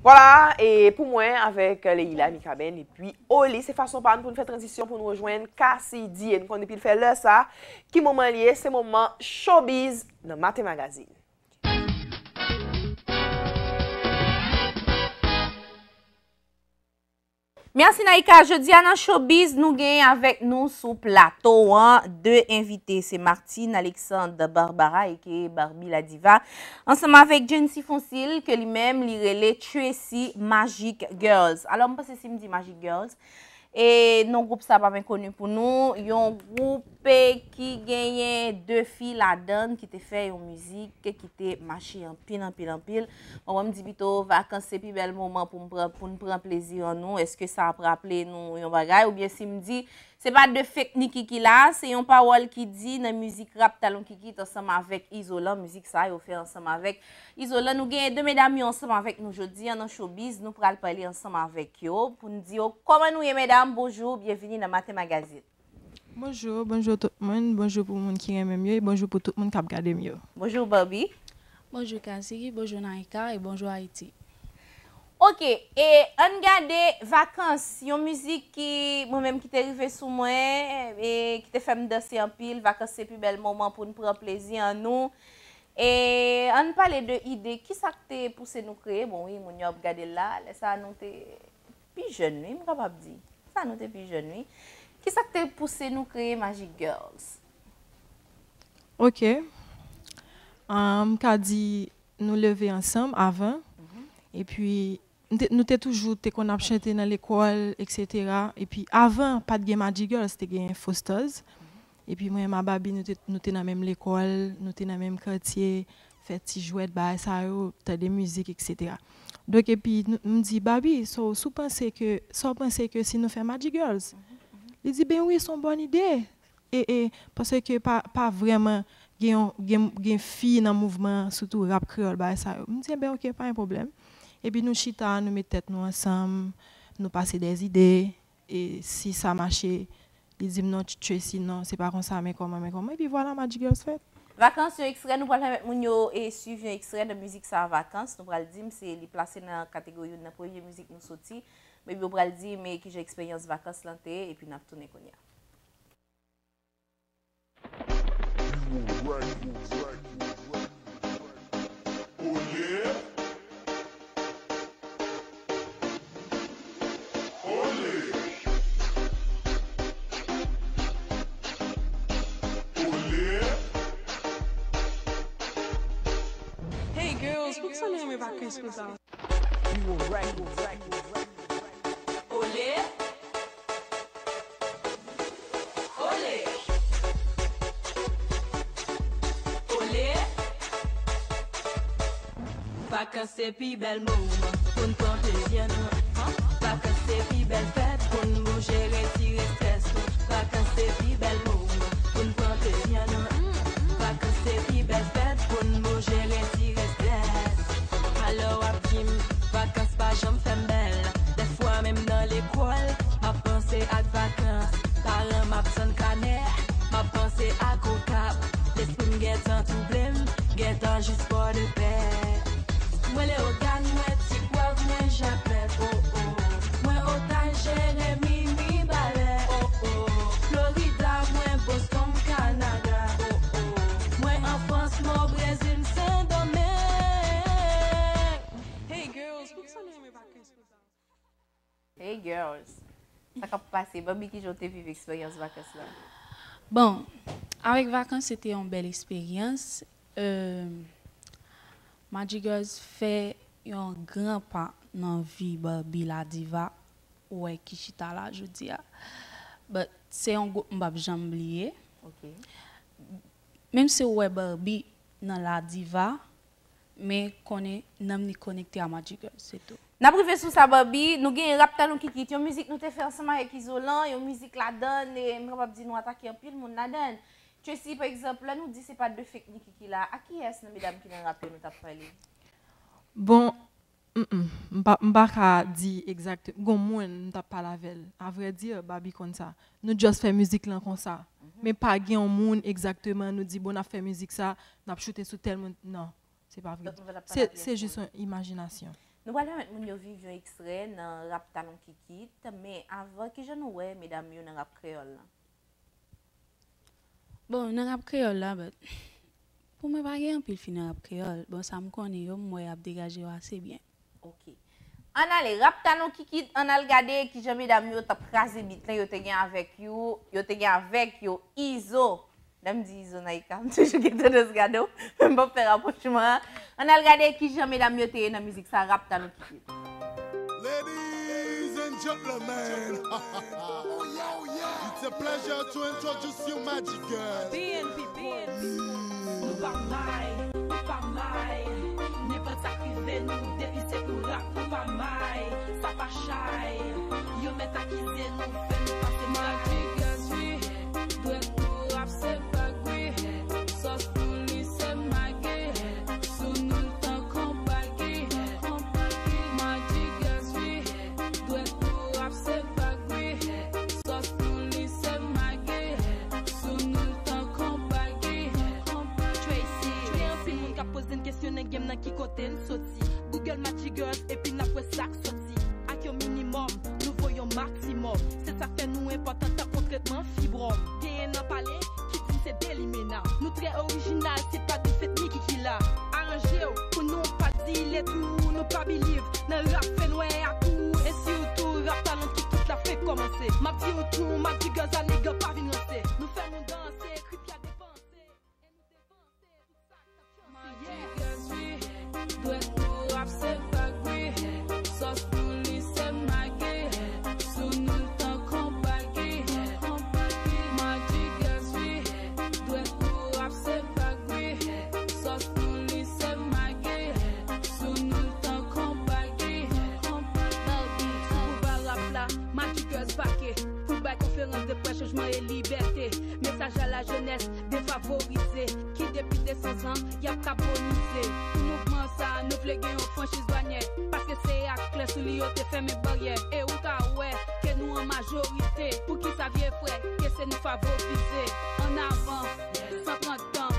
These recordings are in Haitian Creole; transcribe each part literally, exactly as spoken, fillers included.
Vwala, e pou mwen, avèk Leila, Mikaben, epi Oli, se fason pa n pou n fè tranzisyon pou n rejwenn Cassidy. E n konn depi l fè lè sa, ki moman l ye, se moman showbiz nan Maten Magazine. Mèsi Naïka. Jodi a nan Showbiz, nou gen avèk nou sou plato an de envite, se Martine Alexandre Barbara, aka Barbie la Diva, ansanm avèk Jency Foncil, ke li menm li rele Tracy Magic Girls. Alò, m panse si m di Magic Girls, e non gwoup sa pa byen koni pou nou, yon gwoup ki genyen de fi ladan ki te fè yon mizik ki te mache anpil, anpil, anpil. Mwen, mwen m di pito vakans se pi bèl moman pou m pran, pou n pran plezi an nou. Èske sa ap raple nou yon bagay? Oubyen si m di, se pa de fake Niki ki la, se yon pawòl ki di nan mizik rap Talon Kikit ansanm avèk Izolan. Mizik sa yo fè ansanm avèk Izolan. Nou gen de medam yo ansanm avèk nou jodi a nan Showbiz. Nou pral pale ansanm avèk yo pou n di yo kòman nou ye, medam. Bonjou, byenvini nan Maten Magazine. Bonjou, bonjou tout moun, bonjou pou moun ki renmen m yo, e bonjou pou tout moun k ap gade m yo. Bonjou Barbie. Bonjou Cassidy, bonjou Naïka, e bonjou Ayiti. Ok, e ann gade Vakans, yon mizik ki, mwen menm ki te rive sou mwen, e ki te fè m danse anpil. Vakans se pi bèl moman pou n pran plezi an nou. E ann pale de ide, kisa k te pouse nou kreye, bon wi, moun yo ap gade l la, lè sa a nou te pi jèn wi, m kapab di. Sa nou te pi jèn wi. Kisa k te pouse nou kreye Magic Girls? Ok. Ah, m ka di nou leve ansanm avan. Mhm. Epi, n te, nou te toujou te konn ap chante nan lekòl, etsetera. Epi, avan, pa t gen Magic Girls, te gen Fosters. Mhm. Epi, mwen, ma Babi, nou te, nou te nan menm lekòl, nou te nan menm katye, fè ti jwèt, bagay sa yo, tande mizik, etsetera. Donk, epi, nou, m di, Babi, so, si w panse ke, sa w panse ke si nou fè Magic Girls? Mhm, mhm. Li di, ben wi, se yon bòn ide. E, e, paske pa, pa vrèman gen, yon- gen, gen fi nan mouvman, sitou rap kreyòl, bagay sa yo. M di, enben, ok, pa gen pwoblèm. Epi nou chita, nou met tèt nou ansanm, nou pase dè zide, e si sa mache, li di m, non, Tracy, non, se pa konsa, men kòman, men kòman. Epi vwala, Magic Girls fèt. Vakans, yon ekstrè, nou pral pèmèt moun yo e swiv yon ekstrè de mizik sa a, Vakans. Nou pral di m se li plase nan kategori youn nan premye mizik nou soti. Men yo pral di m e kijan eksperyans Vakans lan te ye, epi n ap tounen kounye a. Hey girls, poukisa nou renmen Vakans konsa? Ole. Ole. Ole. Vakans se pi bèl moman pou n pran plezi an nou. Vakans se pi bèl fèt pou n bouje, retire estrès nou. Vakans se pi bèl moman pou n pran plezi an nou. Vakans se pi bèl fèt pou n bouje, retire estrès. Alò w ap di m, vakans pa janm fè m bèl. Dèfwa menm nan lekòl, m ap panse ak vakans. Paran m ap tann kanè, m ap panse ak okap. Lespri m gentan twouble, m gentan jis Pòdepè. Mwen Leyogàn, mwen Ti Gwòv, mwen Japèt, o, o. Mwen Otaj, Jeremi, Mibalè, o, o. Florida, mwen Boston, Kanada, o, o. Mwen an Frans, mwen o Brezil, Sendomeng. Hey girls, poukisa nou renmen vakans konsa? Hey girls, sa k ap pase? Barbie, kijan w te viv eksperyans vakans la? Bon, avèk vakans, se te yon bèl eksperyans. Euh, Magic Girls fè yon gran pa nan vi Barbie la Diva, ou wè ki chita la jodi a. But se yon gwoup m p ap janm bliye. Ok. Menm si w wè Barbie nan la Diva, men konnen nanm li konekte a Magic Girls, se tou. N ap rive sou sa, Barbie. Nou gen Rap Talon Kikit, yon mizik nou te fè ansanm avèk Izolan, yon mizik ladann, e m kapab di nou atake anpil moun ladann. Tracy, pa egzanp, lè nou di se pa de fake Niki ki la, a kiyès nan medam ki nan rap yo nou t ap pale? Bon, mm, mm, m pa, m pa ka di egzakte-, gon moun m t ap pale avè l. Avrèdi, Barbie konn sa. Nou just fè mizik lan konsa. Mhm. Men pa gen yon moun egzakteman nou di, bon, n ap fè mizik sa, n ap choute sou tèl moun. Non. Se pa vre. Donk, nou pa t ap pale avè yon moun. Se, se jis yon imajinasyon. Nou pral pèmèt moun yo viv yon ekstrè nan rap Talon Kikit, men avan, kijan nou wè medam yo nan rap kreyòl la? Bon, nan rap kreyòl la, but, pou mwen, pa gen anpil fi nan rap kreyòl. Bon, sa m konnen yo, m wè y ap degaje yo ase byen. Ok. Ann ale, rap Talon Kikit, ann al gade kijan medam yo t ap kraze bit lan, yo te gen avèk yo, yo te gen avèk yo, Izo. Lè m di Izo Naika, m toujou gen tandans gade w, men m p ap fè rapwochman an. Ann al gade kijan medam yo te ye nan mizik sa, rap Talon Kikit. Ladies and gentlemen, it's a pleasure to introduce you, Magic Girl. B N P, B N P. Nou pa may, nou pa may. Nenpòt sa k rive nou, depi se pou rap, nou pa may. Sa pa chay. Yo mèt akize nou, fè nou pase may. Magic Girls, wi. Dwèt pou rap se vag, wi. Sòs pou li se magi. Sou nou l tankou bagi. Magic Girls, wi. Dwèt pou rap se vag, wi. Sòs pou li se magi. Sou nou l tankou bagi. Tracy. Gen anpil moun k ap poze n kesyon nan game nan ki kote n soti. Google Magic Girls epi n ap wè sa k soti. Ak yon minimòm, nou voye yon maksimòm. Se sa k fè nou enpòtan tankou tretman fibwòm. Genyen nan pale ki di n se de limena. Nou trè orijinal, se pa di fèt Niki ki la. Aranje w pou nou pa di le tou, nou pa biliv nan rap fè nwè a tou. E sitou rap Talon Kikit la fenk kòmanse. M ap di w tou, Magic Girls a nèg pa vin ranse. Nou fè nou danse, kripya depanse. Magic Girls, wi. Dwèt pou rap se vag, wi. Sòs pou li se magi. Sou nou l tankou bagi. Magic Girls, wi. Dwèt pou rap se vag, wi. Sòs pou li se magi. Sou nou l tankou bagi. Pou ba rap la, Magic Girls bake. Pou bay konferans de près chanjman e libète. Mesaj a lajenès defavorize ki depi de san zan y ap kabonize. Pou mouvman sa a, nou vle gen yon franchiz dwanyè, paske se ak klè sou li yo te fèmen baryè. E ou ka wè ke nou an majorite. Poukisa vye frè ke se nou favorize? Ann avan, san pran tan,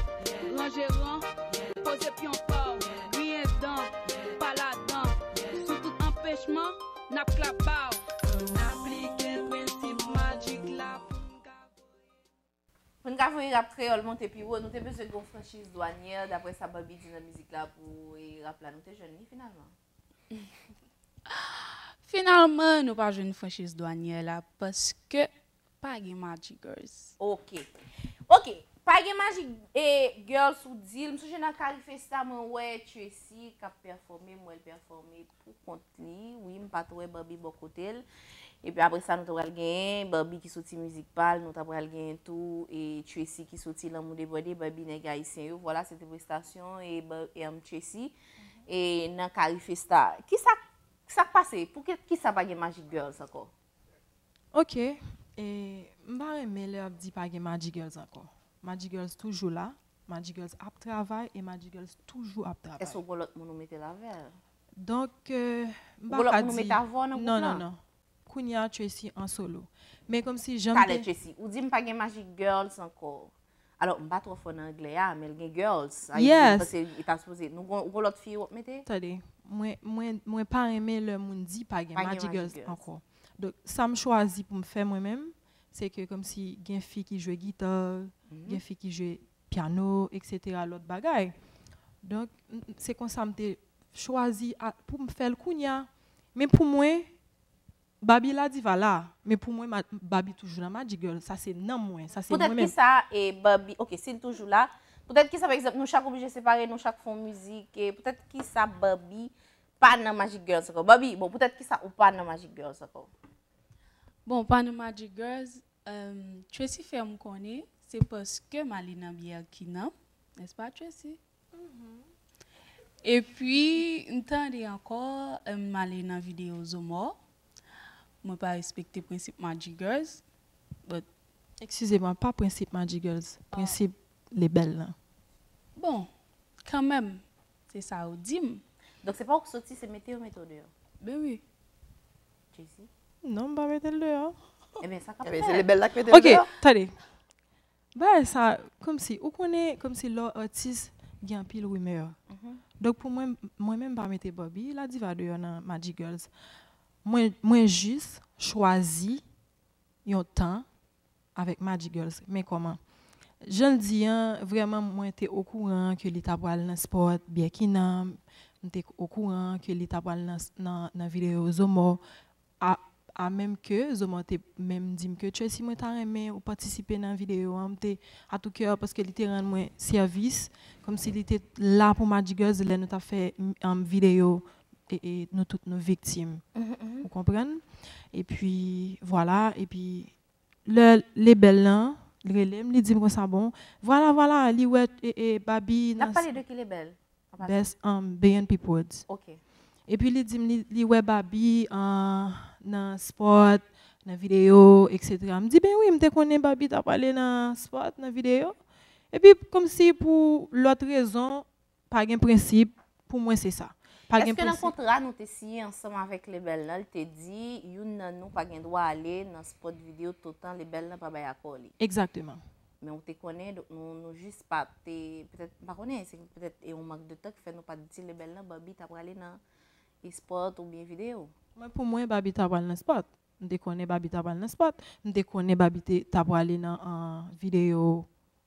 ranje ran, poze pyon pa w, griyen dan, pa ladan. Sou tout anpechman, n ap klap ba w. Ann aplike prensip Magic la pou n ka voye. Pou n ka voye rap kreyòl monte pi wo, nou te bezwen gen yon franchiz dwanyè, daprè sa Barbie di nan mizik la pou, e, rap la, nou te jwenn li finalman. Finalman, nou pa jwenn franchiz dwanyè la paske pa gen Magic Girls. Ok. Ok. Pa gen Magic, e, Girls ou di l. M sonje nan Carifesta, mwen wè Tracy k ap pèfòme, m wè l pèfòme pou kont li. Wi, m pa t wè Barbie bò kote l. Epi apre sa, nou ta pral genyen Barbie ki soti mizik pa l, nou ta pral genyen tou, e, Tracy ki soti Lanmou Debòde, Barbie nèg ayisyen yo. Vwala, se te prestasyon e, Ba-, e, um, Tracy. E nan Carifesta. Kisa, sa k pase? Pou ki, kisa pa gen Magic Girls ankò? Ok, e m pa renmen lè y ap di pa gen Magic Girls ankò. Magic Girls toujou la, Magic Girls ap travay e Magic Girls toujou ap travay. Èske w gon lòt moun ou mete l avè l? Donk, euh, m pa ka di. Ou gon lòt moun ou mete avè w nan gwoup la? Non, non, non. Kounye a, Tracy an solo. Men kòmsi jan m te. Talè Tracy, ou di m pa gen Magic Girls ankò. Alò, m pa twò fò nan anglè a, men l gen girls. Sa vle di, yes, m panse li ta sipoze. Nou gon, ou gon lòt fi w ap mete? Tande, mwen, mwen, mwen pa renmen lè moun di pa gen Magic Girls ankò. Donk, sa m chwazi pou m fè mwen menm, se ke kòmsi gen fi ki jwe gita, gen fi ki jwe pyano, et cetera, lòt bagay. Donk, m, m, se konsa m te chwazi a, pou m fè l kounye a. Men pou mwen, Barbie la diva la, men pou mwen, ma, Barbie toujou nan Magic Girl. Sa se nan mwen, sa se mwen menm. Poutèt kisa, e, Barbie, ok, si l toujou la, poutèt kisa, pa egzanp, nou chak oblije separe, nou chak fè yon mizik, e poutèt kisa Barbie pa nan Magic Girls ankò? Barbie, bon, poutèt kisa ou pa nan Magic Girls ankò? Bon, pa nan Magic Girls, euh, Tracy fè m konnen, se paske Malina Bière ki nan, n'est-ce pas, Tracy? Epi, m tande ankò, euh, m ale nan videyo Zomò. Mwen pa respekte prensip Magic Girls, but. Eskize mwen, pa prensip Magic Girls, prensip lebèl lan. Bon, kanmenm, se sa yo di m. Donk, se pa ou k soti, se mete yo mete w deyò? Ben wi. Tracy? Non, m pa mete l deyò. Ebyen, sa k ap fèt? Ebyen, se lebèl la k mete l deyò. Ok, tande. Bagay sa, kòmsi, ou konnen, kòmsi lè w atis, gen anpil rimè. Donk pou mwen, mwen menm pa mete Barbie la Diva deyò nan Magic Girls. Mwen, mwen jis chwazi yon tan avèk Magic Girls. Men kòman? Jan l di an, vrèman, mwen te okouran ke li ta pral nan spòt, Birkina, m te okouran ke li ta pral nan, nan, nan videyo Zomò. A, a menm ke Zomò te menm di m ke Tracy, mwen ta renmen ou patisipe nan videyo an, m te à tout cœur paske li te rann mwen sèvis, kòmsi li te la pou Magic Girls lè nou t ap fè, um, videyo e, e nou tout nou viktim. Ou konprann? Epi, vwala, epi lè lebèl lan rele m, li di m konsa, bon, vwala, vwala, li wè, e, e, Barbie nan. N ap pale de ki lebèl? Best, um, B N P Prodz. Ok. Epi li di m li, li wè Barbie, uh, nan spòt, nan videyo, et cetera. M di, ben wi, m te konnen Barbie ta prale nan spòt, nan videyo. Epi, kòmsi pou lòt rezon, pa gen prensip, pou mwen se sa. Pa gen prensip. Èske nan kontra nou te siyen ansanm avèk lebèl lan, li te di, youn nan nou pa gen dwa ale nan spòt videyo toutan lebèl lan pa bay akò li? Egzakteman. Men ou te konnen, donk nou, nou jis pa te, petèt, m pa konnen, se petèt e yon mank de tan ki fè nou pa t di lebèl lan Barbie ta prale nan espòt oubyen videyo. Mwen, pou mwen, Barbie ta pral nan spòt. M te konnen Barbie ta pral nan spòt. M te konnen Barbie te, ta prale nan, an, videyo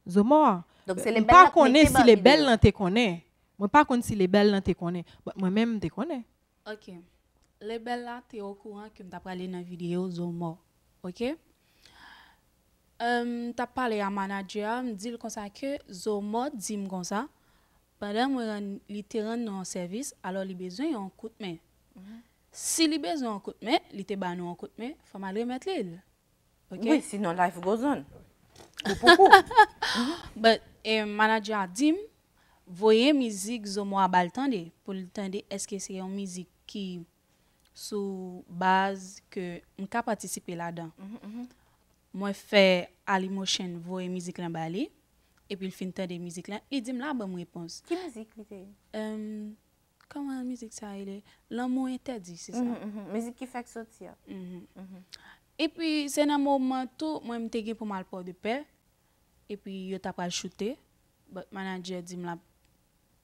Zomò a. Donk se lebèl lan ki mete Barbie deyò. M pa konnen si lebèl lan te konnen. Mwen pa konn si lebèl lan te konnen. But mwen menm, m te konnen. Ok. Lebèl la te okouran ke m ta prale nan videyo Zomò. Ok? M t ap pale a manadjè a, m di l konsa ke Zomò di m konsa, pandan mwen rann, li te rann nou yon sèvis, alò li bezwen yon kout men. Si li bezwen yon kout men, li te ba nou yon kout men, fò m al remèt li l. Ok? Wi, sinon life goes on. Kou pou kou. But, e, manadjè a di m, voye mizik Zomò a ba l tande, pou l tande èske se yon mizik ki sou baz ke m ka patisipe ladan. Mwen fè Alimotion voye mizik lan ba li, epi l fin tande mizik lan, li di m l a ban m repons. Ki mizik li te? Em, kòman mizik sa rele? Lanmou entèdi, se sa? Mizik ki fèk soti a. Epi se nan moman tou, mwen m te gen pou m al Pòdepè, epi yo ta pral choute, but manadjè di m l ap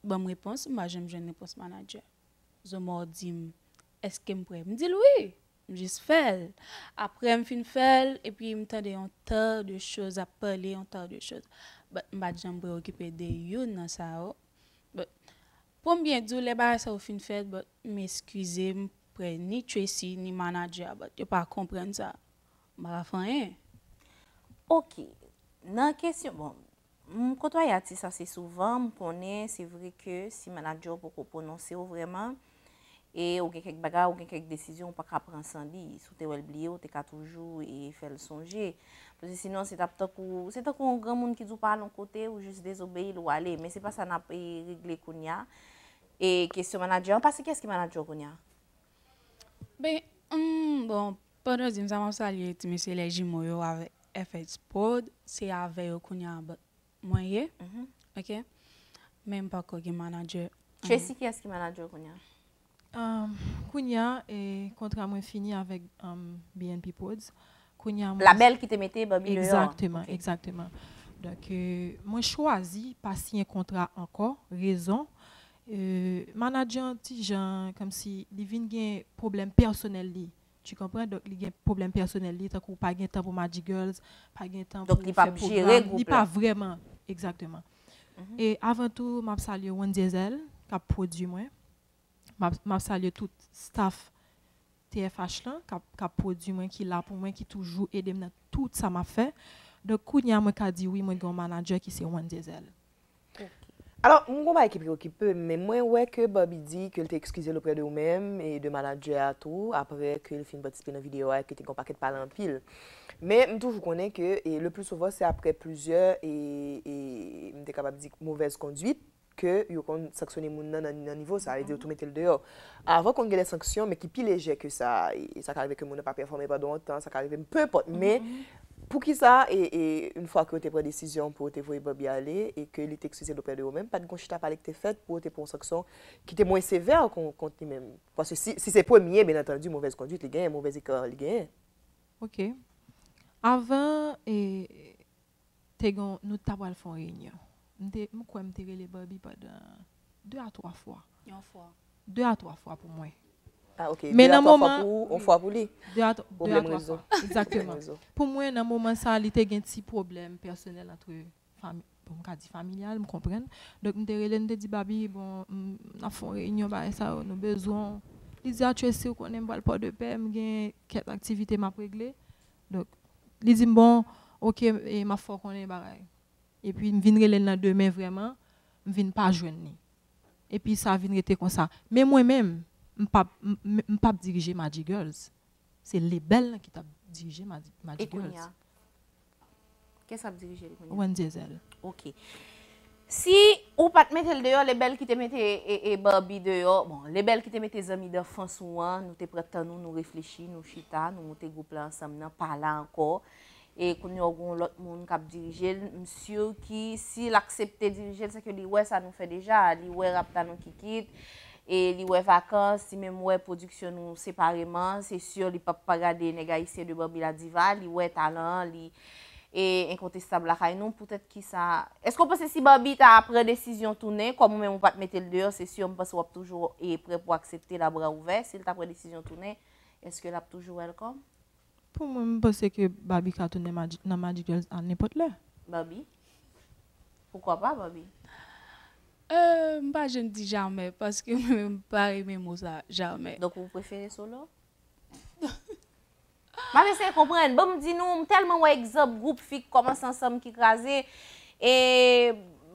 ban m repons, m pa janm jwenn repons manadjè. Zomò di m, èske m prè? M di l wi, m jis fè l. Apre m fin fè l, epi m tande yon tas de choz ap pale, yon tas de choz. But m pa t janm preokipe de youn nan sa yo. But pou m byen di w, lè bagay sa yo fin fèt, but m eskize, m prè ni Tracy, ni manadjè a, but yo pa konprann sa. M pa ka fè anyen. Ok. Nan kesyon, bon, m kontwaye atis ase souvan, m konnen, se vre ke si manadjè w poko pwononse w vrèman, e ou gen kèk bagay, ou gen kèk desizyon ou pa ka pran san li. Si w te wè l bliye, ou te ka toujou e fè l sonje. Paske sinon, se t ap tankou, se tankou yon granmoun ki di w pa al yon kote, ou jis dezobeyi l, ou ale. Men se pa sa n ap, e, regle kounye a. E kesyon manadjè an, paske kiyès ki manadjè w kounye a? Ben, hmm, bon, pandan w di m sa, m ap salye ti mesye Les Jumeaux yo avèk F X Prod, se avè yo kounye a, but mwen ye, ok? Men m pako gen manadjè. Tracy, kiyès ki manadjè w kounye a? Um, kounye a, e, kontra mwen fini avèk, um, B N P Prodz. Kounye a, mwen. Labèl ki te mete Barbie deyò an. Egzakteman, egzakteman. Donk, e, mwen chwazi pa siyen kontra ankò. Rezon, e, manadjè an ti jan, kòmsi li vin gen pwoblèm pèsonèl li. Tu comprends? Donk, li gen pwoblèm pèsonèl li, tankou pa gen tan pou Magic Girls, pa gen tan pou fè pwogram. Donk, li p ap jere gwoup la. Li pa vrèman, egzakteman. E avan tou, m ap salye One Diesel, k ap pwodui mwen. M ap, m ap salye tout staff T F H lan, k ap, k ap pwodui mwen, ki la pou mwen, ki toujou ede m nan tout sa m ap fè. Donk, kounye a, mwen ka di wi, mwen gen yon manadjè ki se One Diesel. Alò, m gon bagay ki preokipe m, men mwen wè ke Barbie di ke l te excusé l auprès de ou menm e de manadjè a tou, apre ke l fin patisipe nan videyo a e ke te gon pakèt pale anpil. Men m toujou konnen ke, e le plus souvent, se apre plizyè, e, e m te kapab di, mauvaise conduite, ke yo konn sanksyone moun nan, nan, nan nivo sa, e di yo tou mete l deyò. Avan konn gen de sanksyon, men ki pi lejè ke sa, e sa ka rive ke moun nan pa pèfòme pandan yon tan, sa ka rive, peu importe, men poukisa, e, e, yon fwa ke yo te pran desizyon pou yo te voye Barbie ale, e ke li te excusé l auprès de ou menm, pa t gon chita pale ki te fèt pou yo te pran yon sanksyon ki te mwen sevè kon-, kont li menm? Paske si, si se premye, byen antandi, mauvaise conduite li genyen, mauvaise écart li genyen. Ok. Avan, e, te gen, nou t ap pral fè yon reyinyon. m te, m kwè m te rele Barbie pandan de a twa fwa. Yon fwa. De a twa fwa pou mwen. Ah, ok. Men De a nan twa fwa moman- pou ou, yon fwa pou li. De a, de a Pwoblèm twa rezo. Fwa. Egzakteman. Rezo. Pou mwen, nan moman sa, li te gen ti pwoblèm pèsonèl antre fami, bon, m ka di familyal, m konprann. Donk, m te rele, m te di, Barbie, bon, m, n ap fè yon reyinyon, bagay sa yo, nou bezwen w. Li di, a, Tracy, ou konnen m pral Pòdepè, m gen kèk aktivite m ap regle. Donk, li di m, bon, ok, e m ap fè w konnen bagay. Epi, m vin rele l nan demen vrèman, m vin pa jwenn li. Epi, sa vin rete konsa. Men mwen menm, m p ap, m, m, m p ap dirije Magic Girls. Se lebèl lan ki t ap dirije Madi- E Magic kounye Girls. a? Kèsa ap dirije l kounye a? Wendy Ezel. Ok. Si ou pa t mete l deyò, lebèl ki te mete e, e Barbie deyò, bon, lebèl ki te mete zanmi danfans ou an, nou te pran tan nou, nou reflechi, nou chita, nou moute gwoup la ansanm nan, pa la ankò. E kounye a w gen yon lòt moun k ap dirije l, m si ki si l aksepte dirije l, se ke li wè sa nou fè deja, li wè rap ta nou kikit, e li wè vakans, li menm wè pwodiksyon nou separeman, se si li p ap pa gade nèg ayisyen de Barbie la Diva, li wè talan an, li e enkontestab lakay nou, poutèt kisa, èske w panse si Barbie ta pran desizyon tounen, kòm ou menm ou pa t mete l deyò, se si m panse w ap toujou e prè pou aksepte l a bra ouvè, si l ta pran desizyon tounen, èske l ap toujou welcome? Pou mwen, m panse ke Barbie ka tounen Magi- nan Magic Girls a nenpòt lè. Barbie? Poukwa pa Barbie? Euh, m pa janm di jamè, paske mwen menm m pa renmen mo sa, jamè. Donk ou prefere solo? M ap eseye konprann. Ban m di nou, m tèlman wè egzanp gwoup fi k kòmanse ansanm ki kraze. E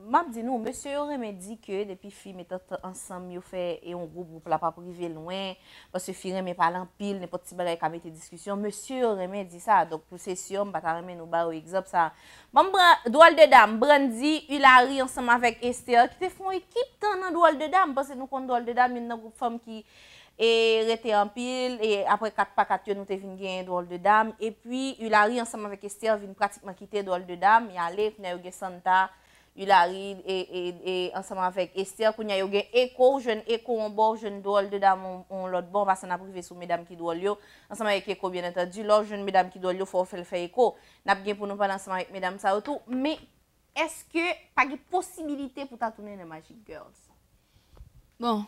m ap di nou, mesye yo renmen di ke depi fi met ansanm yo fè e yon gwoup, gwoup la p ap rive lwen. Paske fi renmen pale anpil, nenpòt ti bagay ka mete diskisyon. Mesye yo renmen di sa. Donk pou se si m pa ta renmen nou ba yo egzanp sa. Ban m pran Dwòl de Dam, Brandy, Hilary ansanm avèk Esther ki te fè yon ekip tan nan Dwòl de Dam. M panse nou konn Dwòl de Dam, youn nan gwoup fanm ki e rete anpil, e apre kat pa kat yo, nou te vin genyen Dwòl de Dam, epi Hilary ansanm avèk Esther vin pratikman kite Dwòl de Dam, y ale, kounye a yo gen Santa, Hilary, e, e, e ansanm avèk Esther, kounye a yo gen Eko, w jwenn Eko yon bò, w jwenn Dwòl de Dam yon, yon lòt bò, an pasan n ap rive sou medam ki dwòl yo, ansanm avèk Eko, byen antandi, lè w jwenn medam ki dwòl yo, fò w fè l fè Eko, n ap gen pou nou pale ansanm avèk medam sa yo tou, men èske pa gen posibilite pou ta tounen nan Magic Girls? Bon,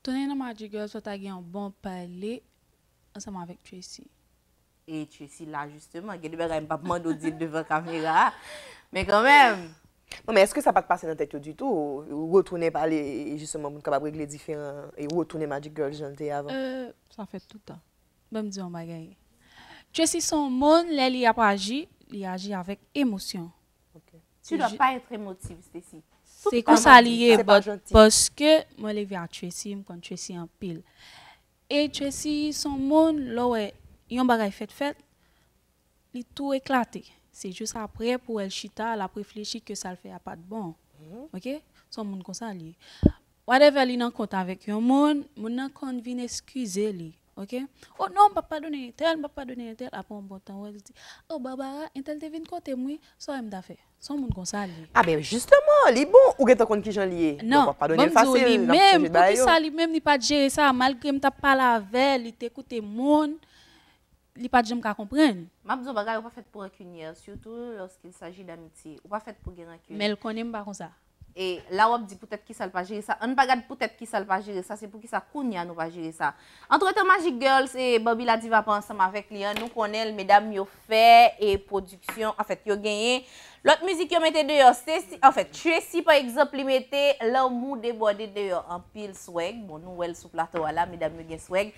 tounen nan Magic Girls, fò ta gen yon bon pale ansanm avèk Tracy. E Tracy la, jisteman, gen de bagay m p ap mande w di l devan kamera a. Men kanmenm. Non, men èske sa pa t pase nan tèt yo ditou? Retounen pale, e jisteman, pou n kapab regle diferan, e retounen Magic Girls jan l te ye avan? Euh, Sa fèt toutan. Ban m di yon bagay. Tracy se yon moun, lè li ap aji, li aji avèk emosyon. Tu dois pas être émotive, Stacy. Se konsa li ye, Se pa but janti. Paske mwen leve a Tracy, m konn Tracy anpil. E Tracy se yon moun, lè w wè yon bagay fèt fèt, li tou eklate. Se jis apre pou w wè l chita, l ap reflechi ke sa l fè a pa t bon. Ok? Se yon moun konsa li ye. Whatever li nan kont avèk yon moun, moun nan konn vin eskize li. Ok? Oh non, m p ap padone entèl, m p ap padone entèl. Apre yon bon tan, w wè l di, oh, Barbara, entèl te vin kote m, wi. Sa w wè m ta fè? Se yon moun konsa li ye. Ah ben, jisteman, li bon, ou gentan konn kijan li ye. Non, Donk, w ap padone ban l m di w fasil, li l ap menm, chanje bagay yo. Poukisa li menm li pa t jere sa, malgre m t ap pale avè l, li te koute moun, li pa t janm ka konprann. M ap di w bagay, ou pa fèt pou rankinyè, surtout lorsqu'il s'agit d'amitié. Ou pa fèt pou gen rankin. Men l konnen m pa konsa. E la w ap di poutèt kisa l pa jere sa. Ann pa gad poutèt kisa l pa jere sa, se poukisa kounye a nou pa jere sa. Antretan, Magic Girls e Barbie la Diva pa ansanm avèk li an, nou konnen l, medam yo fè e pwodiksyon, anfèt, yo genyen lòt mizik yo mete deyò. Stacy, anfèt, Tracy, pa egzanp, li mete Lanmou Debòde deyò. Anpil swag. Bon, nou wè l sou plato a la, medam yo gen swag.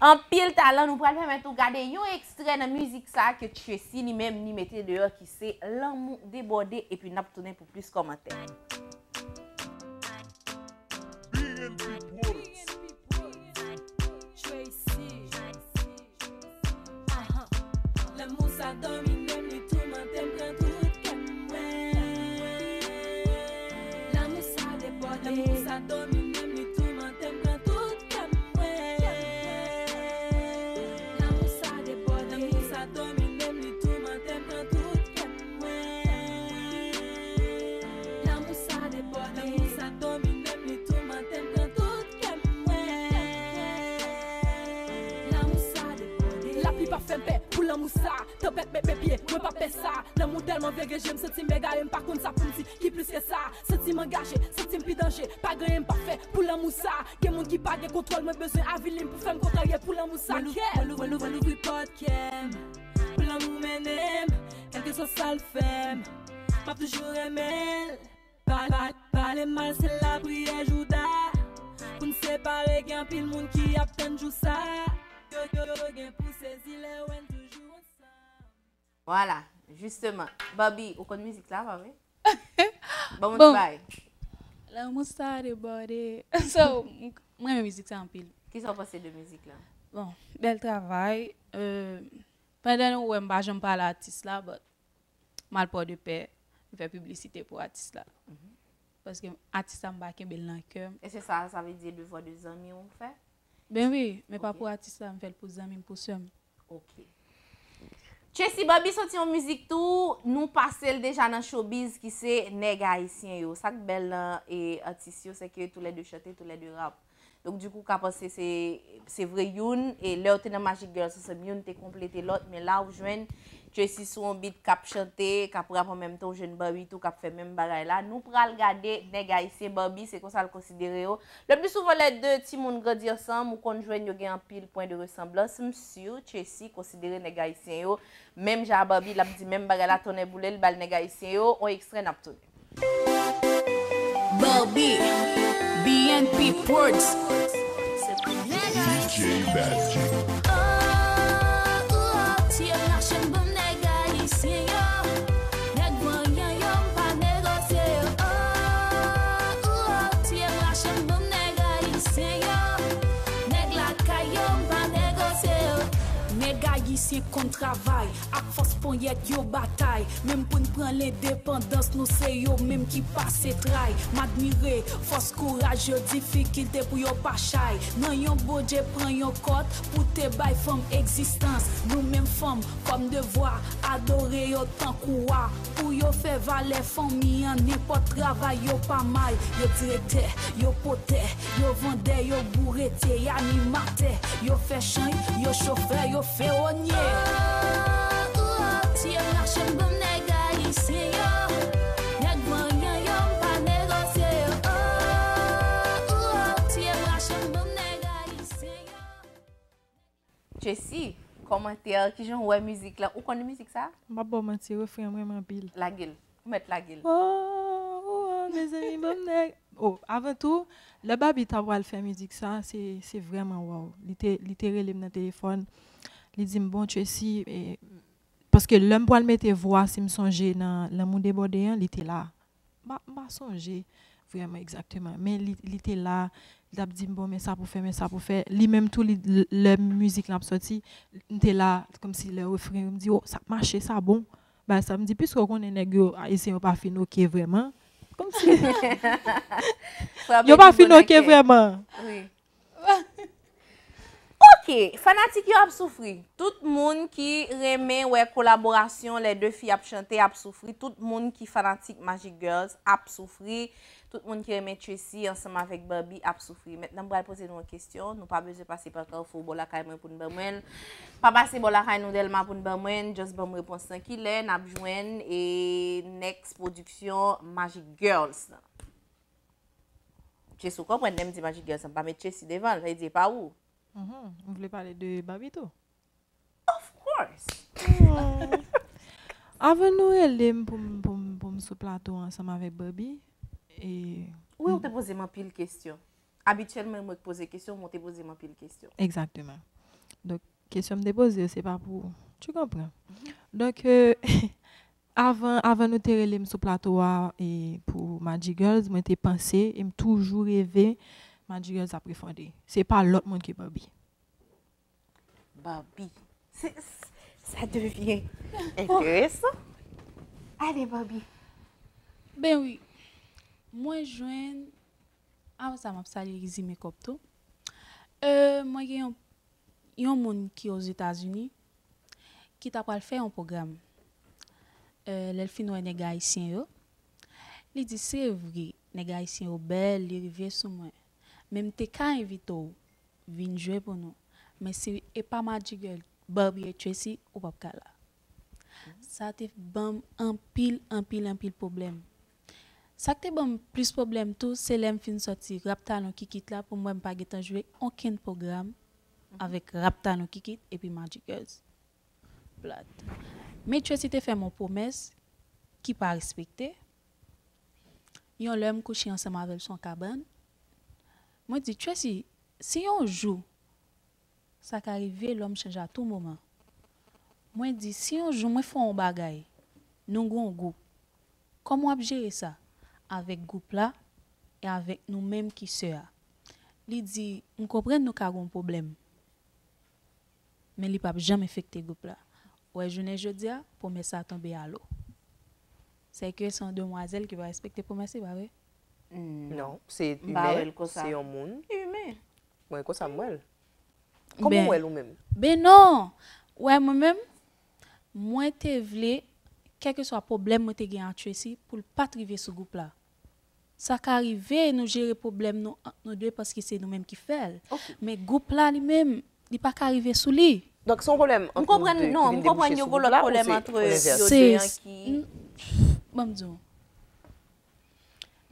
Anpil talan, nou pral pèmèt ou gade yon ekstrè nan mizik sa a ke Tracy li menm li mete deyò ki se Lanmou Debòde, epi n ap tounen pou plis kòmantè. B N P Pros. Tracy. Aha. Lanmou sa domine m, li toumante m, pran tout kè m, mwen. Lanmou sa debòde. Lanmou sa domine m, li toumante m, pran tout kè m, mwen. Lanmou sa debòde. Lanmou sa domine m, li toumante m, pran tout kè m, mwen. Lanmou sa debòde. Lanmou sa domine m, li toumante m, pran tout kè m, mwen. Lanmou sa debòde. L Li pa fè m pè pou lanmou sa. Tanpèt met men pye, mwen pa pè sa. Lanmou tèlman vere je m santi m egare, m pa konn sa pou m di. Ki plis ke sa? Santi m angaje, santi m pi danje. Pa gen anyen m pa fè pou lanmou sa. Gen moun ki pa gen kontwòl, mwen bezwen avili m pou fè m kontrarye pou lanmou sa. Mwen lou-, mwen lou-, mwen lou-, mwen louvri pòt kè m pou lanmou mennen m, kèlkeswa sa l fè m. M ap toujou renmen l. Pale, pale mal, se lapriyè jouda. Pou n separe, gen anpil moun ki ap tann jou sa. Yo, yo, yo gen pou sezi lè wè n toujou ansanm. Vwala, jisteman. Barbie, ou konn mizik sa, pa vre? Ban mwen ti Bon. Bay. Lanmou sa debòde. So, m, mwen renmen mizik sa anpil. Kisa w panse de mizik la? Bon, bèl travay. Euh, pandan nou wè m pa janm pale atis la, but m al pò de pè, m fè piblisite pou atis la. Mhm. Paske atis la m pa kenbe l nan kè m. E se sa, sa vle di devwa de zanmi w fè? Ben wi, men pa Ok. Pou atis la, m fè l pou zanmi m, pou sè m. Ok. Tracy Barbie soti yon mizik tou, nou pase l deja nan showbiz ki se nèg ayisyen yo. Sa k bèl nan e atis yo, se ke toulède chante, toulède rap. Donk, dikou, w ka panse se, se vre youn, e lè yo te nan Magic Girls ansanm, youn te konplete lòt, men la ou jwenn Tracy sou yon beat k ap chante, k ap rap an menm tan, ou jwenn Barbie tou k ap fè menm bagay la. Nou pral gade nèg ayisyen Barbie, se konsa l konsidere yo. Le pli souvan, lè de timoun grandi ansanm, ou konn jwenn yo gen anpil pwen de resanblans. M si Tracy konsidere nèg ayisyen yo menm jan a Barbie, l ap di menm bagay la, tonnè boule l, bal nèg ayisyen yo, on ekstrè n ap tounen. Barbie, B N P Prodz. D J Bad. Oh, oh, oh, tiye mache m ban m nèg ayisyen yo. Nèg vanyan yo, m pa negosye yo. Oh, oh, oh, tiye mache m ban m nèg ayisyen yo. Nèg lakay yo, m pa negosye yo. Nèg ayisyen konn travay, ak fòs ponyèt yo batay. Menm pou n pran lendepandans, nou se yo menm ki pase tray. M admire fòs kouraj yo, difikilte pou yo pa chay. Nan yon Bondye pran yon kòt pou te bay fanm egzistans. Nou menm fanm, kòm devwa, adore yo tankou wa. Pou yo fè valè fanmi an, nenpòt travay yo pa may. Yo direktè, yo potè, yo vandè, yo bouretiye, y animatè, yo fè chay, yo chofè, yo fewonye. Oh, oh, oh, tiye mache m ban m nèg ayisyen yo. Nèg vanyan yo, m pa negosye yo. Oh, oh, oh, tiye mache m ban m nèg ayisyen yo. Tracy, kòmantè, kijan w wè mizik la? Ou konn mizik sa? M p ap ba w manti, refren an m renmen anpil. Lage l. Ou mèt lage l. Oh, oh, oh, mezanmi, ban m nèg. Oh, avan tou, lè Barbie ta pral fè mizik sa, se, se vrèman waw. Li te, li te rele m nan telefòn. Li di m, "Bon, Tracy," e, paske lè m pral mete vwa, si m sonje nan Lanmou Debòde an, li te la. M pa, m pa sonje vrèman egzakteman, men li, li te la, li t ap di m, "Bon, men sa pou fè, men sa pou fè." Li menm tou, li, l-, lè mizik lan ap sòti, m te la, kòmsi lè refren yo, m di, "Oh, sa ap mache, sa bon." Bagay sa, m di, "Piske w konnen nèg yo, Ayisyen yo pa fin oke vrèman." Kòmsi yo pa fin oke vrèman. Wi. Ok, fanatik yo ap soufri. Tout moun ki renmen wè kolaborasyon lè de fi ap chante ap soufri. Tout moun ki fanatik Magic Girls ap soufri. Tout moun ki renmen Tracy ansanm avèk Barbie ap soufri. Mentnan, m pral poze nou yon kesyon. Nou pa bezwen pase pa Kafou bò lakay mwen pou n ban mwen l. Pa pase bò lakay nou Dèlma pou n ban mwen l. Just ban m repons lan kilè n ap jwenn e next pwodiksyon Magic Girls lan. Tracy, ou konprann lè m di Magic Girls, m pa met Tracy devan l, sa vle di e pa ou. Mhm. M vle pale de Barbie tou. Of course. Hmm. Avan nou rele m pou m, pou m, pou m sou plato ansanm avèk Barbie, e Wi, ou te poze m anpil kesyon. Abityèlman, mwen k poze kesyon, men ou te poze m anpil kesyon. Egzakteman. Donk, kesyon m te poze yo, se pa pou ou. Tu comprends? Mhm. Donk, euh, avan, avan nou te rele m sou plato a, e, pou Magic Girls, mwen te panse, e m toujou reve Magic Girls ap refonde. Se pa lòt moun ke Barbie. Barbie. Se, sa devyen enteresan. Ale, Barbie. Ben wi. Mwen jwenn, avan sa, m ap salye Rizzy Makeup tou. Euh, mwen gen yon, yon moun ki Ozetazini ki ta pral fè yon pwogram. Euh, lè l fin wè nèg ayisyen yo, li di, "Se vre, nèg ayisyen yo bèl," li rive sou mwen. "Men m te ka envite w vin jwe pou nou. Men se, e pa Magic Girl Barbie et Tracy, ou p ap ka la. Sa te ban m anpil, anpil, anpil pwoblèm. Sa k te ban m plis pwoblèm tou, se lè m fin sòti Rap Talon Kikit la, pou m wè m pa gentan jwe okenn pwogram avèk Rap Talon Kikit epi Magic Girls. Blood. Men Tracy te fè m yon pwomès ki pa respekte. Yon lè m kouche ansanm avè l sou yon kabann. Mwen di, Tracy, si yon jou, sa ka rive, lòm chanje a tou moman. Mwen di, si yon jou mwen fè yon bagay, nou gen yon gwoup, kòman w ap jere sa avèk gwoup la e avèk nou menm ki sè a? Li di, m konprann nou ka gen yon pwoblèm, men li p ap janm enfekte gwoup la. Ou wè, jounen jodi a, pwomès sa tonbe a lo. Sèke se yon demwazèl ki pa respekte pwomès li, pa vre? Non, se imen, se yon moun. Imen. Mwen konsa m wè l. Kòman w wè l ou menm? Ben non! Ou wè, mwen menm, mwen te vle, kèlkeswa pwoblèm mwen te gen ak Tracy, pou l pa t rive sou gwoup la. Sa ka rive, nou jere pwoblèm nou ant nou de paske se nou menm ki fè l. Men gwoup la li menm, li pa ka rive sou li. Donk, se yon pwoblèm ant nou de ki vin debouche sou gwoup la, ou se o lenvès? Se Ban m di w.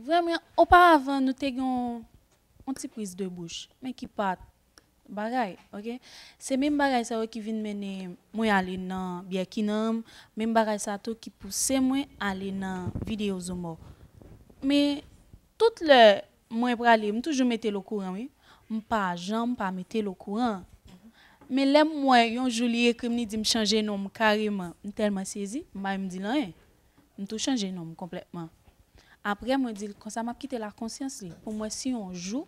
Vrèman, oparavan, nou te gen yon, yon ti priz de bouch, men ki pa t bagay, oke? Se menm bagay sa yo ki vin mennen mwen ale nan Byè Kinanm, menm bagay sa tou ki pouse mwen ale nan videyo Zomò. Men, tout lè mwen prale, m toujou mete l okouran, wi. M pa janm pa mete l okouran. Men lè m wè yon jou li ekri m, li di m chanje non m kareman, m tèlman sezi, m pa menm di l anyen. M tou chanje non m konplètman. Apre, mwen di l konsa, m ap kite l ak konsyans li, pou m wè si yon jou,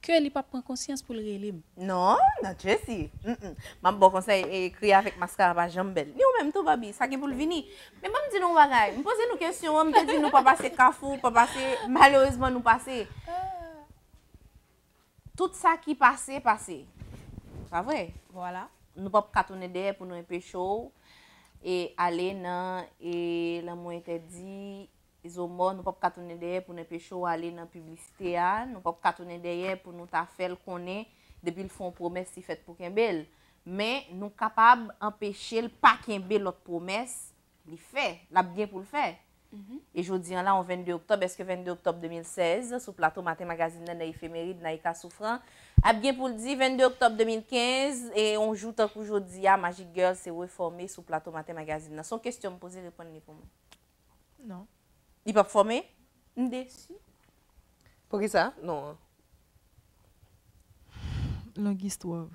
ke li p ap pran konsyans pou l rele m. Non, non, Tracy. Mm, mm. M ap ba w konsèy, e, kriye avèk maskara pa janm bèl. Ni ou menm tou, Barbie, sa gen pou l vini. Men ban m di nou yon bagay. M poze nou kesyon an, m te di nou pa pase Kafou, pa pase, malerezman nou pase. Tout sa ki pase, pase. Pa vre? Vwala. Nou p ap ka tounen dèyè pou nou enpeche w e ale nan e lanmou entèdi, Zomò, nou p ap ka tounen dèyè pou n enpeche w ale nan piblisite a, nou p ap ka tounen dèyè pou nou ta fè l konnen depi l fè yon pwomès li fèt pou kenbe l. Men nou kapab anpeche l pa kenbe lòt pwomès li fè, l ap gen pou l fè. E jodi an la, on vennde oktòb, èske vennde oktòb de mil sèz, sou plato Maten Magazine nan, nan Efemerid, Naïka Souffrant, ap gen pou l di vennde oktòb de mil kenz, e on jou tankou jodi a, Magic Girl se refòme sou plato Maten Magazine nan? Se yon kesyon m poze, reponn li pou mwen. Non. Li p ap fòme? M desi. Poukisa? Non. Long istwa.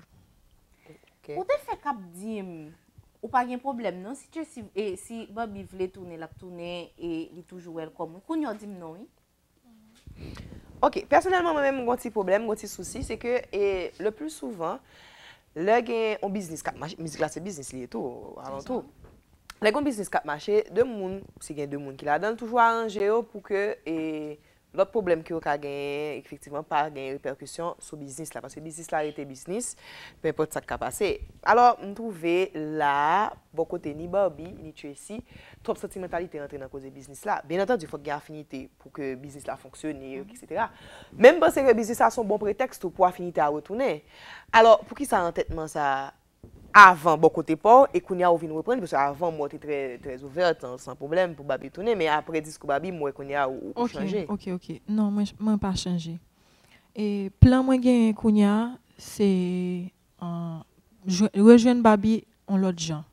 Ok. Ou te fèk ap di m, ou pa gen pwoblèm non, si Tracy, e, si Barbie vle tounen, l ap tounen, e li toujou welcome. Kounye a w di m non, wi. Ok, pèsonèlman, mwen menm, m gon ti pwoblèm, m gon ti sousi, se ke, e, le plus souvent, lè gen yon biznis k ap mache, mizik la se biznis li ye tou, avan tou. Lè gen yon biznis k ap mache, de moun, si gen de moun ki ladan l, toujou aranje yo pou ke, e, lòt pwoblèm ke yo ka genyen, efektivman, pa gen repèkisyon sou biznis la, paske biznis la rete biznis, penenpòt sa k ka pase. Alò, m twouve la, bò kote ni Barbie, ni Tracy, twòp santimantalite rantre nan koze biznis la. Byen antandi, fòk gen afinite pou ke biznis la fonksyone, etsetera. Men m panse ke biznis la se yon bon pretèks tou pou afinite a retounen. Alò, poukisa antètman sa a avan bò kote pa w, e kounye a ou vin reprann li, paske avan mwen te trè, trè ouvèt, san pwoblèm pou Barbie tounen, men apre diskou Barbie, m wè kounye a ou, ou chanje. Ok, ok. Non, mwen, mwen pa chanje. E plan mwen genyen kounye a, se, euh, jwe-, rejwenn Barbie yon lòt jan.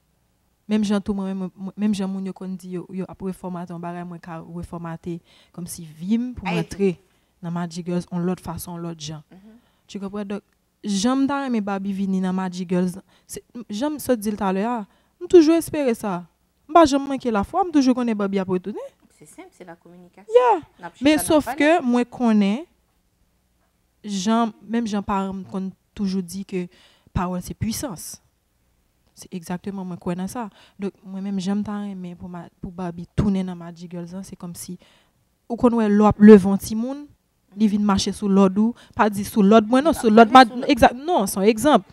Menm jan tou mwen, menm, menm jan moun yo konn di yo, yo ap refòmate yon bagay, mwen ka refòmate kòmsi vi m pou m rantre nan Magic Girls yon lòt fason, yon lòt jan. Tu comprends? Donk, jan m ta renmen Barbie vini nan Magic Girls, se, jan m sot di l talè a, m toujou espere sa. M pa janm manke lafwa, m toujou konnen Barbie ap retounen. Se senp, se la kominikasyon. Yeah. Men sof ke mwen konnen, jan, menm jan paran m konn toujou di ke pawòl se pwisans. Se egzakteman mwen kwè nan sa. Donk, mwen menm jan m ta renmen pou, pou Barbie tounen nan Magic Girls lan, se kòmsi ou konn wè lè w ap leve yon timoun, li vin mache sou lòd ou, pa di sou lòd mwen non, sou lòd, egzak, non, se yon egzanp.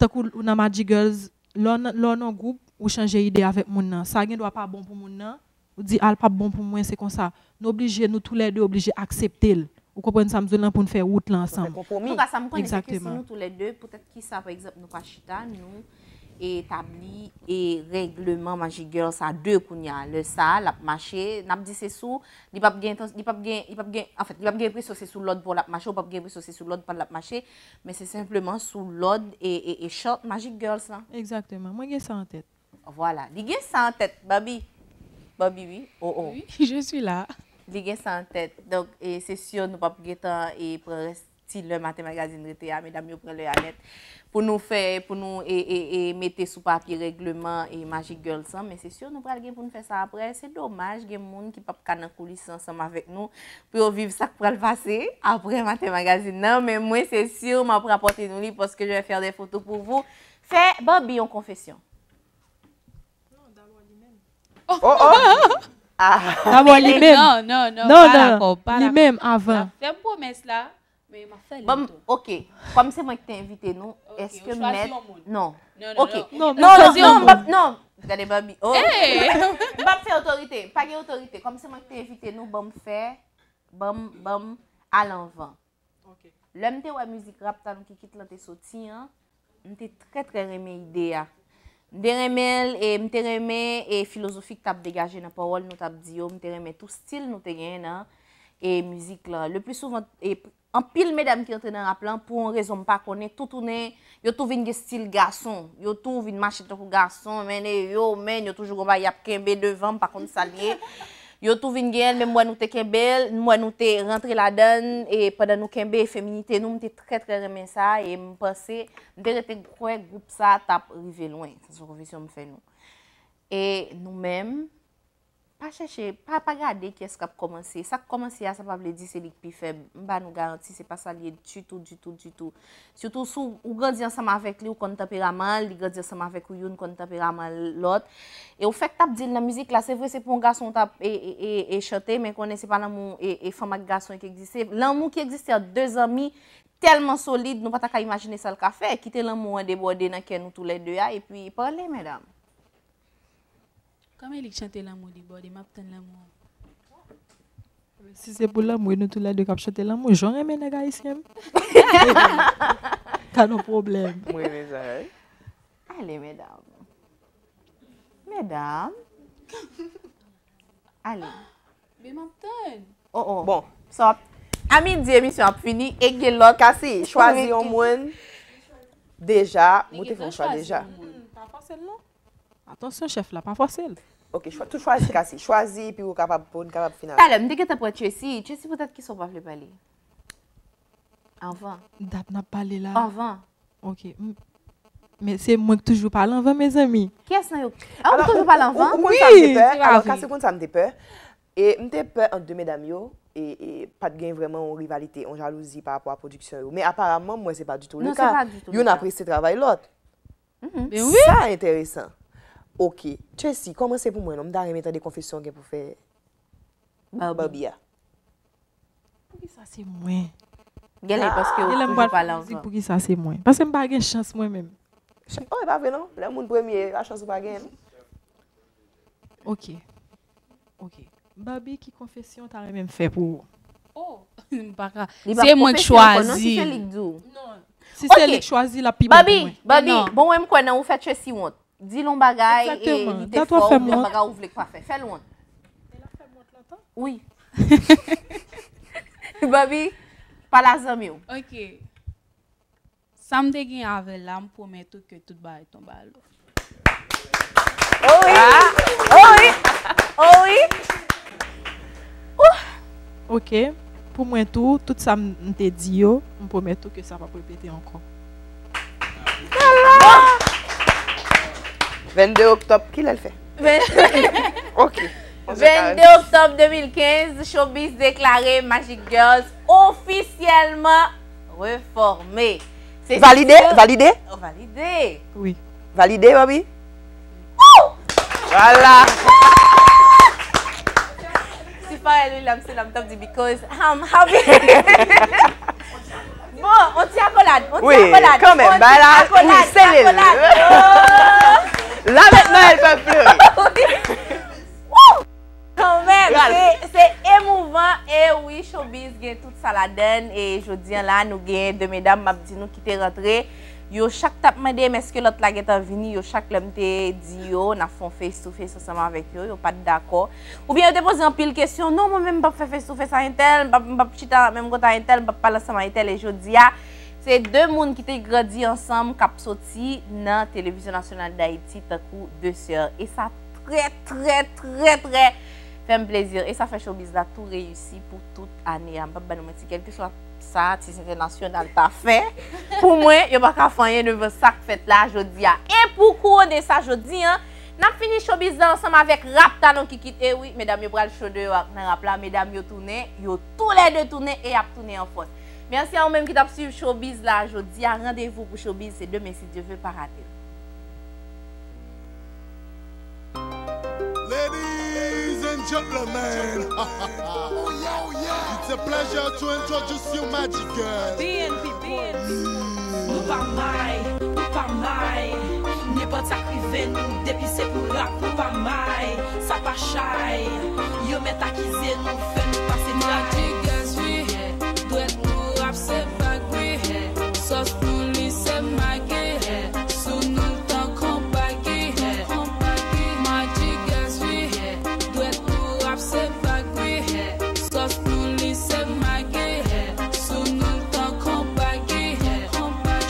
Tankou ou nan Magic Girls, lè w nan, lè w nan gwoup, ou chanje ide avèk moun nan. Sa gen dwa pa bon pou moun nan, ou di, a l p ap bon pou mwen, se konsa. Nou oblije, nou toulède oblije aksepte l. Ou konprann sa m di w lan, pou n fè wout lan ansanm. Antouka, sa m konnen, se ke si nou toulède, poutèt kisa, pa egzanp, nou pa chita, nou etabli e règleman Magic Girl sa de kounye a. Lè sa a, l ap mache, n ap di se sou, li p ap gen, li p ap gen, li p ap gen, anfèt, li p ap gen enpresyon se sou lòd pa w l ap mache, ou p ap gen enpresyon se sou lòd pa l l ap mache, men se senpleman sou lòd e, e, e chart Magic Girls lan. Egzakteman. Mwen gen sa an tèt. Vwala. Li gen sa an tèt, Barbie. Barbie, wi. Oh, oh. Oui, je suis là. Li gen sa an tèt. Donk, e, se si nou p ap gentan e pran rès ti lè Maten Magazine rete a, medam yo pran lè a nèt. Pou nou fè, pou nou e, e, e mete sou papye règleman e Magic Girls lan, men se si nou pral gen pou nou fè sa aprè. Se domaj, gen moun ki p ap ka nan koulis ansanm avèk nou pou yo viv sa k pral pase aprè Maten Magazine nan, men mwen se si m ap rapòte nou li paske je vais faire des photos pour vous. Fè Barbie yon konfesyon. Oh, oh. Ah. Dabò li menm. Non, non, non, non, pa dakò, pa dakò. Li menm avan. Fè m pwomès la, men m ap fè li tou. Ok, kòm se mwen ki te envite nou, èske mèt... Non. Ok. Non, non, non, non, non, gade Barbie. Oh. M p ap fè otorite, pa gen otorite. Kòm se mwen ki te envite nou, ban m fè, ban m, ban m al anvan. Lè m te wè mizik rap Tanou Kikit lan te soti an, m te trè trè renmen ide a. M te renmen l e m te renmen e filozofi k t ap degaje nan pawòl nou t ap di yo, m te renmen tou stil nou te genyen nan e mizik lan. Le pli souvan, e anpil medam ki antre nan rap lan, pou yon rezon m pa konnen, tou tounen, yo tou vin gen stil gason, yo tou vin mache tankou gason, mennen yo, men yo toujou gon bagay y ap kenbe devan, m pa konn sa l ye. Yo tou vin gen l, men m wè nou te kenbe l, m wè nou te rantre ladan l, e pandan nou kenbe feminite nou, m te trè trè renmen sa, e m panse, m te rete kwè gwoup sa t ap rive lwen. Sa se yon konfesyon m fè nou. E nou menm, pa chèche, pa, pa gade kiyès k ap kòmanse. Sa k kòmanse a, sa pa vle di se li k pi fèb. M ba nou garanti, se pa sa l ye ditou, ditou, ditou. Sitou si w grandi ansanm avèk li, ou konn tanperaman l, li grandi ansanm avèk ou, youn konn tanperaman lòt. E ou fèk t ap di l nan mizik la, se vre se pou yon gason w t ap e, e, e, e chante, men konnen se pa lanmou e, e fanm ak gason ki egziste. Lanmou ki egziste ant de zanmi tèlman solid, nou pa ta ka imajine sa l ka fè. Kite lanmou an debòde nan kè nou toulède a, epi pale, medam. Kòman li k chante lanmou debòde, m ap tann lanmou an. Si se pou lanmou, e nou toulède k ap chante lanmou, jan w renmen nèg ayisyen m. Ka nou pwoblèm. Mwen renmen sa, wi. Ale, medam. Medam. Ale. Men m ap tann. Oh, oh. Bon. So, a midi, emisyon ap fini, e gen lòt. Kasi, chwazi yon moun. Deja, mwen te fè yon chwa deja. Pa fòse l non. Atansyon, chèf la, pa fòse l. Ok, chwa- tou chwazi, Kasi. Chwazi, epi ou kapab, pou n kapab final. Talè, m te gentan pran Tracy. Tracy, poutèt ki sa w pa vle pale? Anvan. Dat n ap pale la. Anvan. Ok. M- Men se mwen ki toujou pale anvan, mezanmi. Kiyès nan yo? Ah, ou toujou pale anvan? Ou konn sa m te pè? Alò, Kasi, ou konn sa m te pè? E m te pè ant de medam yo, e, e pa t gen vrèman yon rivalite, yon jalouzi pa rapò a pwodiksyon yo. Men aparaman, m wè se pa ditou le ka. Youn apresye travay lòt. Ben wi. Sa enteresan. Ok. Tracy, kòmanse pou mwen non, m ta renmen tande konfesyon w gen pou fè Barbie a. Poukisa se mwen? Genlè paske ou toujou pale anvan. Poukisa se mwen? Paske m pa gen chans mwen menm. Oh, e pa vre non. Lè moun premye, pa chans ou pa gen. Ok. Ok. Barbie, ki konfesyon w ta renmen m fè pou ou? Oh, m pa ka. Se mwen k chwazi. Si se li k di w. Si se li k chwazi, l ap pi bon pou mwen. Barbie, bon, mwen m kwè nan ou fè Tracy wont. Di l yon bagay e li te fè w, di l yon bagay ou vle k pa fè. Fè l wont. Wi. Barbie, pale a zanmi w. Ok. Sa m te gen avè l la, m pwomèt ou ke tout bagay tonbe a lou. Oh wi. Oh wi. Oh wi. Ok. Pou mwen tou, tout sa m te di yo, m pwomèt ou ke sa p ap repete ankò. Vennde oktòb, kilè l fè? Ok. Vennde oktòb de mil kenz, Showbiz deklare Magic Girls ofisyèlman refòme. Valide? Valide? Valide. Wi. Valide, Barbie? Vwala. Si Farel wi la, m se la m t ap di because I'm happy. Bon, on ti akolad, on ti akolad. Wi, kanmenm, bay la, wi, sele l. La mèt Noël pèp flori. Kanmenm, se, se emouvan. E wi, Showbiz gen tout sa ladann. E jodi an la, nou gen de medam, m ap di nou ki te rantre. Yo chak t ap mande m èske lòt la gentan vini, yo chak lè m te di yo n ap fè yon face to face ansanm avèk yo, yo pa t dakò. Oubyen yo te poze anpil kesyon, non, mwen menm m p ap fè face to face a entèl, m p ap, m p ap chita menm kote a entèl, m p ap pale ansanm a entèl, e jodi a, se de moun ki te grandi ansanm k ap soti nan Televizyon Nasyonal Dayiti tankou de sè. E sa trè, trè, trè, trè fè m plezi. E sa fè showbiz la tou reyisi pou tout ane a. M p ap ba nou manti, kèlkeswa sa atis entènasyonal ta fè, pou mwen, yo pa ka fè anyen devan sa k fèt la jodi a. E pou kouwone sa jodi a, n ap fini showbiz la ansanm avèk rap Talon Kikit. E wi, medam yo pral cho deyò ak nan rap la. Medam yo tounen, yo toulède tounen e y ap tounen an fòs. Mèsi a ou menm ki t ap swiv showbiz la jodi a. Randevou pou showbiz, se demen si Dye ve, pa rate l. Ladies and gentlemen, it's a pleasure to introduce you, Magic Girl. B N P Boys. Nou pa may, nou pa may. Nenpòt sa k rive nou, depi se pou rap, nou pa may. Sa pa chay. Yo mèt akize nou, fè nou pase tray. Magic Girls, wi. Dwèt nou rap, se vag, wi. Sòs nou li, se Maggi. Sou nou l tankou bagi. Magic Girls, wi. Dwèt nou rap, se vag, wi. Sòs nou li, se Maggi. Sou nou l tankou bagi.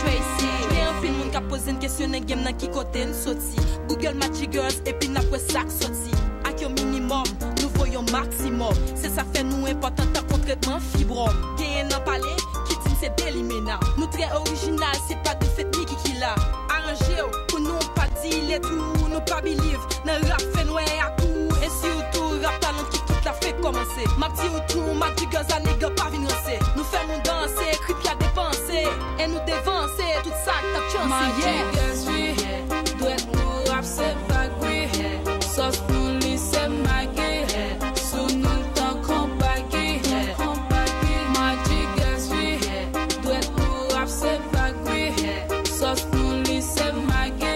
Tracy, gen anpil moun k ap poze n kesyon nan game nan ki kote n soti. Google Magic Girls epi n ap wè sa k soti. Ak yon minimòm, nou voye yon maksimòm. Se sa fè nou enpòtan tankou tretman fibwòm. Genyen nan pale ki di n se de limena. Nou trè orijinal, se pa de fèt Niki ki la. Aranje w pou nou pa di letri w, nou pa biliv nan rap fè nwè a tou. E sitou rap Talon Kikit la fenk kòmanse. M ap di w tou, Magic Girls a nèg pa vin ranse. Nou fè moun danse, krip ya depanse. E nou devanse tout sa k t ap chanse. Magic Girls, wi. Dwèt nou rap, se vag, wi. Sòs nou li, se Maggi. Sou nou l tankou bagi. Magic Girls, wi. Dwèt nou rap, se vag, wi. Sòs nou li, se Maggi.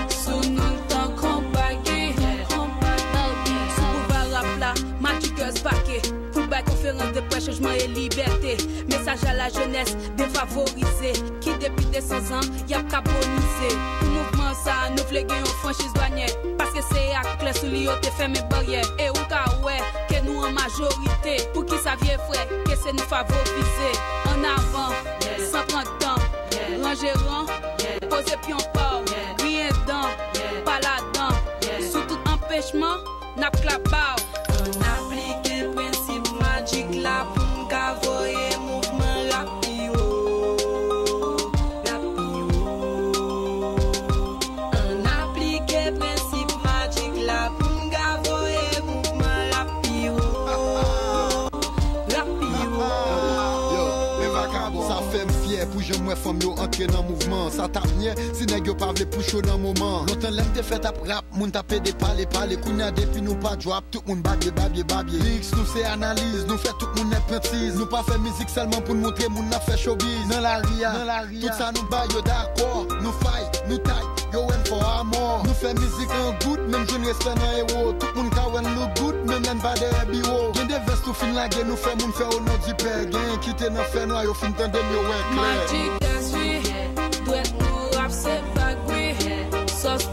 Sou nou l tankou bagi. Sou boulva rap la, Magic Girls vake. Pou l bay konferans de près chanjman e libète. Mesaj a lajenès defavorize, ki depi de san zan y ap kabonize. Pou mouvman sa a, nou vle gen yon franchiz dwanyè, paske se ak klè sou li yo te fèmen baryè. E ou ka wè ke nou an majorite. Poukisa vye frè ke se nou favorize? Ann avan, san pran tan, ranje ran, poze pyon pa w, griyen dan, pa ladan. Sou tout anpechman, n ap klap ba w. Ann aplike prensip Magic la pou n ka voye mouvman rap pi wo, rap pi wo. Ann aplike prensip Magic la pou n ka voye mouvman rap pi wo, rap pi wo. Yo, men vakabon. Sa fè m fyè pou jan m wè fanm yo antre nan mouvman. Sa t ap mye si nèg yo pa vle pouch yo nan moman. Lontan lè m te fèt ap rap, moun t ap pede pale, pale. Kounye a depi nou pa drop, tout moun babye, babye, babye. Lyrics nou se analiz, nou fè tout moun nèt pran tiz. Nou pa fè mizik sèlman pou n montre moun n ap fè showbiz. Nan lari a, nan lari a, tout sa nou bay yo dakò. Nou fight, nou tay, yo wè n fò a mò. Nou fè mizik an gout, menm jwenn respè nan ewo. Tout moun ka wè n look good, menm lè n pa dèyè biwo. Gen de vès nou fin lage, nou fè moun fè o non di pè. Genyen kite nan fènwa, yo fin tande m, yo wè klè. Magic Girls, wi. Dwèt nou rap, se vag, wi. Sòs